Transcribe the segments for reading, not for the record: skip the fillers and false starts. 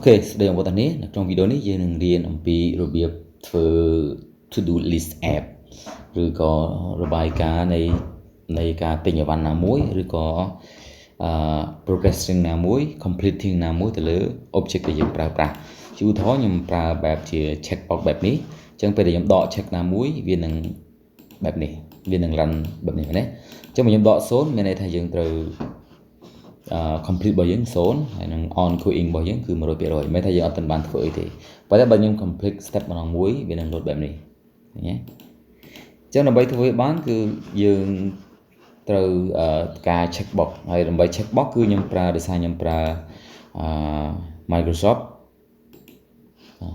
OK ស្តីបងប្អូនទាំងនេះនៅក្នុងវីដេអូនេះយើងនឹងរៀនអំពីរបៀបធ្វើ to do list app ឬក៏របាយការណ៍នៃការទិញអីវ៉ាន់ណាមួយឬក៏អឺ progressing ណាមួយ completing ណាមួយទៅលើ object ដែលយើងប្រើប្រាស់ជាឧទាហរណ៍ខ្ញុំប្រើបែបជា check box បែបនេះអញ្ចឹងពេលដែលខ្ញុំដក check ណាមួយវានឹងបែបនេះវានឹង run បែបនេះណាអញ្ចឹងបើខ្ញុំដក0មានន័យថាយើងត្រូវ complete របស់យើង0ហើយនឹង ongoing របស់យើងគឺ100%មិនថាយើងអត់ទាន់បានធ្វើអីទេប៉ុន្តែបើខ្ញុំ complete step ម្ដងមួយវានឹង load បែបនេះឃើញទេអញ្ចឹងដើម្បីធ្វើវាបានគឺយើងត្រូវការ check box ហើយដើម្បី check box គឺខ្ញុំប្រើដោយសារខ្ញុំប្រើអឺ Microsoft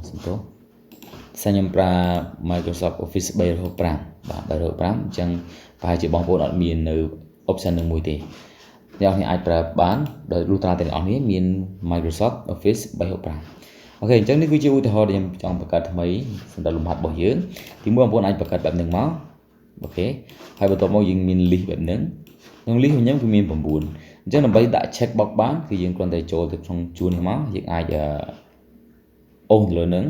សំទោសសារខ្ញុំប្រើ Microsoft Office 365បាទ365អញ្ចឹងប្រហែលជាបងប្អូនអត់មាននៅ option នឹងមួយទេអ្នកនរអាចប្រើបានដោយលុះត្រាតែអ្នកនរមាន Microsoft Office 365 OK អញ្ចឹងនេះគឺជាឧទាហរណ៍ដែលខ្ញុំចង់បង្កើតថ្មីសម្រាប់លំហាត់របស់យើងទីមួយបងប្អូនអាចបង្កើតបែបហ្នឹងមក OK ហើយបន្ទាប់មកយើងមាន list បែបហ្នឹងក្នុង list របស់ខ្ញុំគឺមាន9អញ្ចឹងដើម្បីដាក់ check box បានគឺយើងគ្រាន់តែចូលទៅក្នុងជួរនេះមកយើងអាចអូសទៅលើហ្នឹង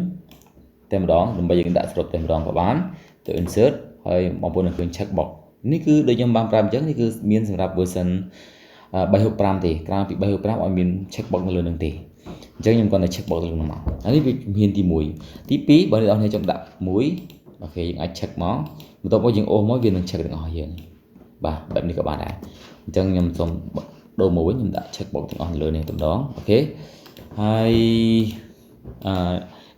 តែម្ដងដើម្បីយើងដាក់សរុបតែម្ដងក៏បានទៅ insert ហើយបងប្អូននឹងឃើញ check box នេះគឺដូចខ្ញុំបានប្រាប់អញ្ចឹងនេះគឺមានសម្រាប់ version 365ទេក្រៅពី365ឲ្យមាន check box នៅលើនឹងទេអញ្ចឹងខ្ញុំគ្រាន់តែ check box ទៅលើនឹងមកអានេះវាជំហានទី1ទី2បើអ្នកនរចង់ដាក់1 OK យើងអាច check មកបន្ទាប់មកយើងអូសមកវានឹង check ទាំងអស់យើងបាទបែបនេះក៏បានដែរអញ្ចឹងខ្ញុំសូមដូរមកវិញខ្ញុំដាក់ check box ទាំងអស់នៅលើនេះតែម្ដង OK ហើយអឺ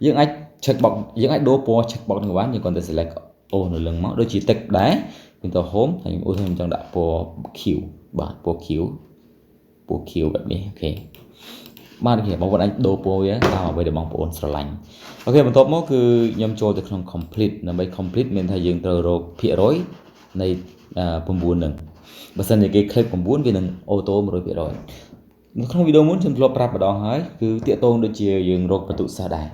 យើងអាច check box យើងអាចដូរពណ៌ check box នឹងបានយើងគ្រាន់តែ select អូសនៅលើមកដូចជាតិចដែរខ្ញុំទៅ home ហើយខ្ញុំឧទាហរណ៍ខ្ញុំចង់ដាក់ពណ៌ខៀវបាទពណ៌ខៀវពណ៌ខៀវបែបនេះ OK បាទ OK បងប្អូនអាចដូរពណ៌វាតាមអ្វីដែលបងប្អូនស្រឡាញ់ OK បន្ទាប់មកគឺខ្ញុំចូលទៅក្នុង complete ដើម្បី complete មានថាយើងត្រូវរកភាគរយនៃ9នឹងបើសិនជាគេ click 9វានឹង auto 100%នៅក្នុងវីដេអូមុនខ្ញុំធ្លាប់ប្រាប់ម្ដងហើយគឺតាកតងដូចជាយើងរកបន្ទុកសិស្សដែរ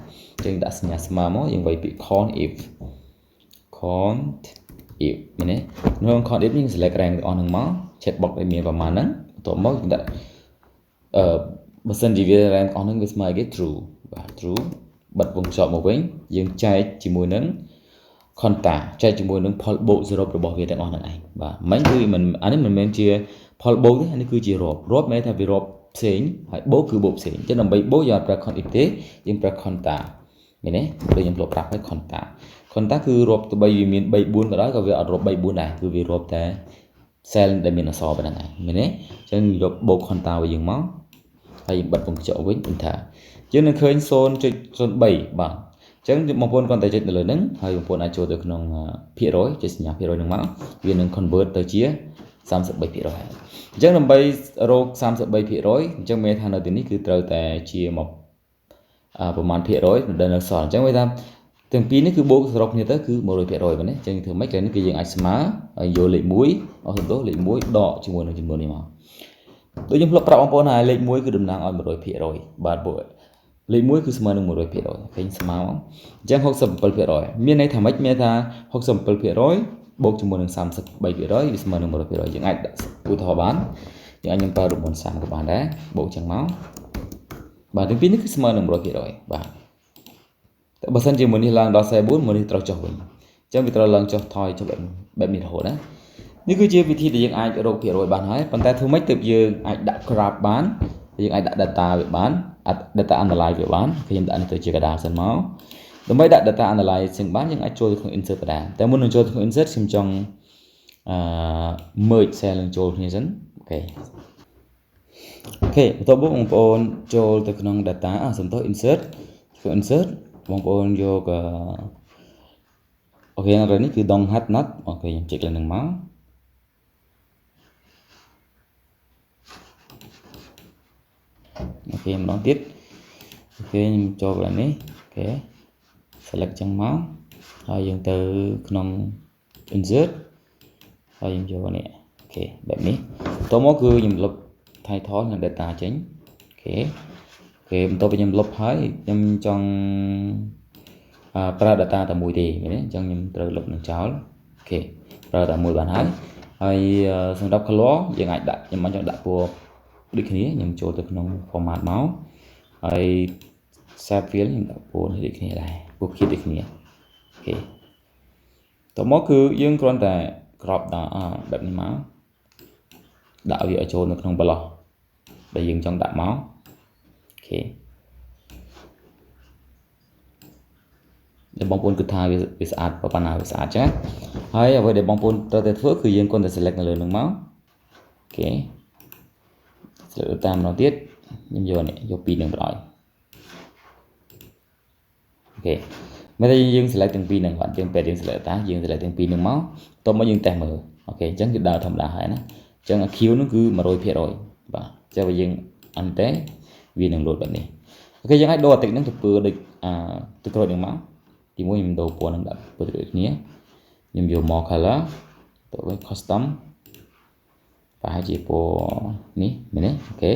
យើងដាក់សញ្ញាស្មើមកយើងវាយពាក្យ count if count if មែនទេក្នុង count if យើង select rank ទាំងអស់ហ្នឹងមក check box ដែលមានប្រមាណហ្នឹងបន្ទាប់មកយើងដាក់អឺបើសិនជាវា rank អស់ហ្នឹងវាស្មើគេ true បាទ true បិទវងចប់មកវិញយើងចែកជាមួយនឹង conta ចែកជាមួយនឹងផលបូកសរុបរបស់វាទាំងអស់ហ្នឹងឯងបាទមិញគឺមិនអានេះមិនមែនជាផលបូកទេអានេះគឺជារាប់រាប់មានថាវារាប់ផ្សេងហើយបូកគឺបូកផ្សេងអញ្ចឹងដើម្បីបូកយើងអត់ប្រើ count if ទេយើងប្រើ conta មែនទេដូចខ្ញុំធ្លាប់ប្រាប់ហើយ conta conta គឺរាប់ទោះបីវាមាន3 4ក៏ដោយក៏វាអត់រាប់3 4ដែរគឺវារាប់តែ cell ដែលមានអក្សរប៉ុណ្្នឹងឯងមែនទេអញ្ចឹងយកបូក conta របស់យើងមកហើយបិទវងកញ្ចក់វិញ enter យើងនឹងឃើញ0.03បាទអញ្ចឹងបងប្អូនគ្រាន់តែចុចនៅលើហ្នឹងហើយបងប្អូនអាចចូលទៅក្នុងភាគរយចុចសញ្ញាភាគរយហ្នឹងមកវានឹង convert ទៅជា33%ហើយអញ្ចឹងដើម្បីរក33%អញ្ចឹងមានថានៅទីនេះគឺត្រូវតែជាមកប្រមាណភាគរយដែលនៅសល់អញ្ចឹងវាថាទាំងពីរនេះគឺបូកសរុបគ្នាទៅគឺ100%មែនទេអញ្ចឹងធ្វើម៉េចកន្លែងនេះគឺយើងអាចស្មើហើយយកលេខ1អស់សំទោសលេខ1ដកជាមួយនឹងចំនួននេះមកដូចខ្ញុំធ្លាប់ប្រាប់បងប្អូនហើយលេខ1គឺតំណាងឲ្យ100%បាទពួកលេខ1គឺស្មើនឹង100%ឃើញស្មើមកអញ្ចឹង67%មានន័យថាម៉េចមានថា67%បូកជាមួយនឹង33%វាស្មើនឹង100%យើងអាចដាក់ឧទាហរណ៍បានយើងអាចខ្ញុំប្រើរូបមន្ត30ក៏បានដែរបូកចឹងមកបាទទាំងពីរនេះគឺស្មើនឹង100%បាទតែបើសិនជាមួយនេះឡើងដល់44មួយនេះត្រូវចុះវិញអញ្ចឹងវាត្រូវឡើងចុះថយចុះបែបបែបនេះរហូតណានេះគឺជាវិធីដែលយើងអាចរកភាគរយបានហើយប៉ុន្តែធ្វើម៉េចទើបយើងអាចដាក់ graph បានយើងអាចដាក់ data វាបាន data analyze វាបានខ្ញុំដាក់នេះទៅជាកដាលសិនមកដើម្បីដាក់ data analyze បានយើងអាចចូលទៅក្នុង insert ដដែលតែមុននឹងចូលទៅក្នុង insert ខ្ញុំចង់អឺ merge cell នឹងចូលគ្នាសិន OK OK បន្ទាប់មកបងប្អូនចូលទៅក្នុង data អសំទោស insert ធ្វើ insert បងប្អូនយក OK នៅនេះគឺដងហាត់ not OK ខ្ញុំចុចលើនឹងមក OK ម្ដងទៀត OK ខ្ញុំចូលកន្លែងនេះ OK select ចឹងមកហើយយើងទៅក្នុង insert ហើយយើងយកនេះ OK បែបនេះបន្ទាប់មកគឺខ្ញុំលុប title និង data ចេញ OK OK បន្ទាប់ពីខ្ញុំលុបហើយខ្ញុំចង់ប្រើ data តែមួយទេមែនទេអញ្ចឹងខ្ញុំត្រូវលុបនឹងចោល OK ប្រើតែមួយបានហើយហើយសម្រាប់ color យើងអាចដាក់ខ្ញុំមិនចង់ដាក់ពណ៌ដូចគ្នាខ្ញុំចូលទៅក្នុង format មកហើយ Shape fill ខ្ញុំដាក់ពណ៌នេះដូចគ្នាដែរពណ៌ខៀវដូចគ្នា OK តមកគឺយើងគ្រាន់តែ crop ដល់បែបនេះមកដាក់វាឲ្យចូលនៅក្នុងប្លោះដែលយើងចង់ដាក់មក OK ដែលបងប្អូនគិតថាវាស្អាតប៉ុណ្ណាវាស្អាតចឹងហើយអ្វីដែលបងប្អូនត្រូវតែធ្វើគឺយើងគ្រាន់តែ select នៅលើនឹងមក OK select តាមម្ដងទៀតខ្ញុំយកនេះយកពីរនឹងបណ្ដោយ OK មិនតែយើង select ទាំងពីរហ្នឹងបាទយើងពេលយើង select តាយើង select ទាំងពីរហ្នឹងមកតមកយើងតេស្តមើល OK អញ្ចឹងគឺដើរធម្មតាហើយណាអញ្ចឹង Q ហ្នឹងគឺ100%បាទចឹងបើយើងអត់ទេវានឹងលោតបែបនេះ OK យើងអាចដូរអាតិចហ្នឹងទៅពើដូចអាទឹកក្រូចហ្នឹងមកទីមួយខ្ញុំដូរពណ៌ហ្នឹងដាក់ពណ៌ដូចគ្នាខ្ញុំយក more color ទៅវិញ custom ប្រហែលជាពណ៌នេះមែនទេ OK អ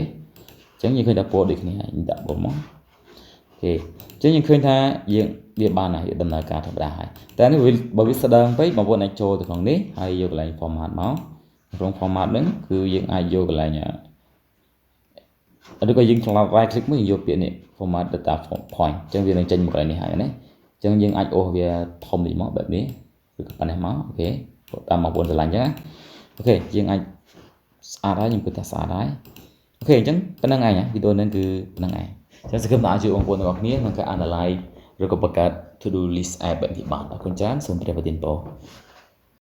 ញ្ចឹងយើងឃើញថាពណ៌ដូចគ្នាខ្ញុំដាក់ពណ៌មក OK អញ្ចឹងយើងឃើញថាយើងវាបានហើយដំណើរការធម្មតាហើយតែនេះបើវាស្ដើងពេកបងប្អូនអាចចូលទៅក្នុងនេះហើយយកកន្លែង format មកក្នុង format ហ្នឹងគឺយើងអាចយកកន្លែងឬក៏យើងឆ្លង right click មួយយើងយកពាក្យនេះ format data point អញ្ចឹងវានឹងចេញមកកន្លែងនេះហើយណាអញ្ចឹងយើងអាចអូសវាធំតិចមកបែបនេះឬក៏ប៉ុណ្ណេះមក OK តាមបងប្អូនស្រឡាញ់អញ្ចឹងណា OK យើងអាចស្អាតហើយខ្ញុំគិតថាស្អាតហើយ OK អញ្ចឹងប៉ុណ្្នឹងឯងវីដេអូហ្នឹងគឺប៉ុណ្្នឹងឯងអញ្ចឹងសង្ឃឹមថាអាចជួយបងប្អូនទាំងអស់គ្នាក្នុងការ analyze ឬក៏បង្កើត to do list app បែបនេះបានអរគុណច្រើនសូមព្រះប្រទានពរ។